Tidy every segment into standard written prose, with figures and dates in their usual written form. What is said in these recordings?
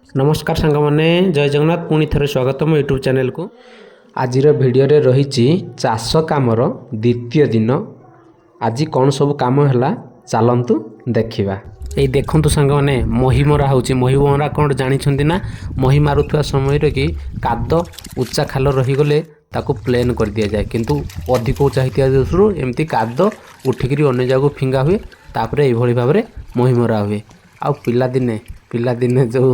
ନମସ୍କାର ସାଙ୍ଗମାନେ, ଜୟ ଜଗନ୍ନାଥ। ପୁଣି ଥରେ ସ୍ୱାଗତ ମୋ ୟୁଟ୍ୟୁବ୍ ଚ୍ୟାନେଲକୁ। ଆଜିର ଭିଡ଼ିଓରେ ରହିଛି ଚାଷ କାମର ଦ୍ୱିତୀୟ ଦିନ। ଆଜି କ'ଣ ସବୁ କାମ ହେଲା, ଚାଲନ୍ତୁ ଦେଖିବା। ଏଇ ଦେଖନ୍ତୁ ସାଙ୍ଗମାନେ, ମହି ମରା ହେଉଛି। ମହି ମରା କ'ଣ ଜାଣିଛନ୍ତି ନା? ମହି ମାରୁଥିବା ସମୟରେ କି କାଦ ଉଚ୍ଚା ଖାଲ ରହିଗଲେ ତାକୁ ପ୍ଲେନ୍ କରିଦିଆଯାଏ। କିନ୍ତୁ ଅଧିକ ଉଚ୍ଚା ହେଇଥିବା ଦୋଷରୁ ଏମିତି କାଦ ଉଠିକିରି ଅନ୍ୟ ଜାଗାକୁ ଫିଙ୍ଗା ହୁଏ। ତାପରେ ଏଇଭଳି ଭାବରେ ମହି ମରା ହୁଏ। ଆଉ ପିଲାଦିନେ ପିଲାଦିନେ ଯେଉଁ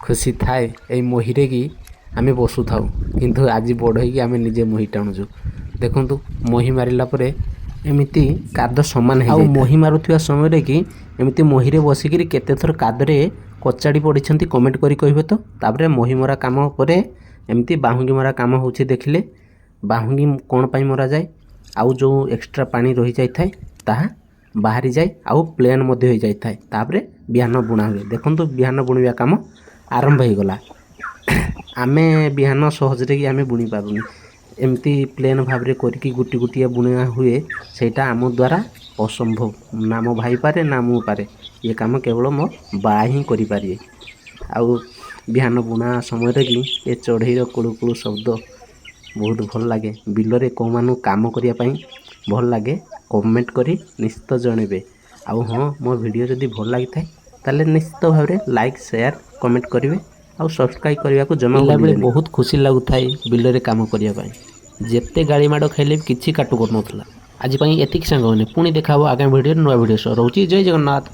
ଖୁସି ଥାଏ, ଏଇ ମହିରେ କି ଆମେ ବସୁଥାଉ। କିନ୍ତୁ ଆଜି ବଡ଼ ହେଇକି ଆମେ ନିଜେ ମହି ଟାଣୁଛୁ। ଦେଖନ୍ତୁ, ମହି ମାରିଲା ପରେ ଏମିତି କାଦ ସମାନ। ଆଉ ମହି ମାରୁଥିବା ସମୟରେ କି ଏମିତି ମହିରେ ବସିକିରି କେତେ ଥର କାଦରେ କଚାଡ଼ି ପଡ଼ିଛନ୍ତି, କମେଣ୍ଟ କରି କହିବେ ତ। ତାପରେ ମହି ମରା କାମ ପରେ ଏମିତି ବାହୁଙ୍ଗି ମରା କାମ ହେଉଛି। ଦେଖିଲେ, ବାହୁଙ୍ଗି କ'ଣ ପାଇଁ ମରାଯାଏ? ଆଉ ଯେଉଁ ଏକ୍ସଟ୍ରା ପାଣି ରହିଯାଇଥାଏ, ତାହା ବାହାରିଯାଏ ଆଉ ପ୍ଲେନ୍ ମଧ୍ୟ ହୋଇଯାଇଥାଏ। ତାପରେ ବିହନ ବୁଣା ହୁଏ। ଦେଖନ୍ତୁ, ବିହନ ବୁଣିବା କାମ ଆରମ୍ଭ ହୋଇଗଲା। ଆମେ ବିହନ ସହଜରେ କି ଆମେ ବୁଣି ପାରୁନି। ଏମିତି ପ୍ଲେନ୍ ଭାବରେ କରିକି ଗୋଟି ଗୋଟିଆ ବୁଣା ହୁଏ। ସେଇଟା ଆମ ଦ୍ୱାରା ଅସମ୍ଭବ। ନା ମୋ ଭାଇ ପାରେ, ନା ମୁଁ ପାରେ। ଏ କାମ କେବଳ ମୋ ବା ହିଁ କରିପାରିବେ। ଆଉ ବିହନ ବୁଣା ସମୟରେ କି ଏ ଚଢ଼େଇର କୁଳୁ କୁଳୁ ଶବ୍ଦ ବହୁତ ଭଲ ଲାଗେ। ବିଲରେ କେଉଁମାନଙ୍କୁ କାମ କରିବା ପାଇଁ ଭଲ ଲାଗେ, କମେଣ୍ଟ କରି ନିଶ୍ଚିତ ଜଣାଇବେ। ଆଉ ହଁ, ମୋ ଭିଡ଼ିଓ ଯଦି ଭଲ ଲାଗିଥାଏ, ତାହେଲେ ନିଶ୍ଚିତ ଭାବରେ ଲାଇକ୍, ସେୟାର, କମେଣ୍ଟ କରିବେ ଆଉ ସବସ୍କ୍ରାଇବ୍ କରିବାକୁ ଜମା ପିଲାବେଳେ ବହୁତ ଖୁସି ଲାଗୁଥାଏ ବିଲରେ କାମ କରିବା ପାଇଁ। ଯେତେ ଗାଳି ମାଡ଼ ଖାଇଲେ ବି କିଛି କାଟୁ କରୁନଥିଲା। ଆଜି ପାଇଁ ଏତିକି ସାଙ୍ଗମାନେ। ପୁଣି ଦେଖା ହେବ ଆଗାମୀ ଭିଡ଼ିଓରେ ନୂଆ ଭିଡ଼ିଓ ସହ। ରହୁଛି, ଜୟ ଜଗନ୍ନାଥ।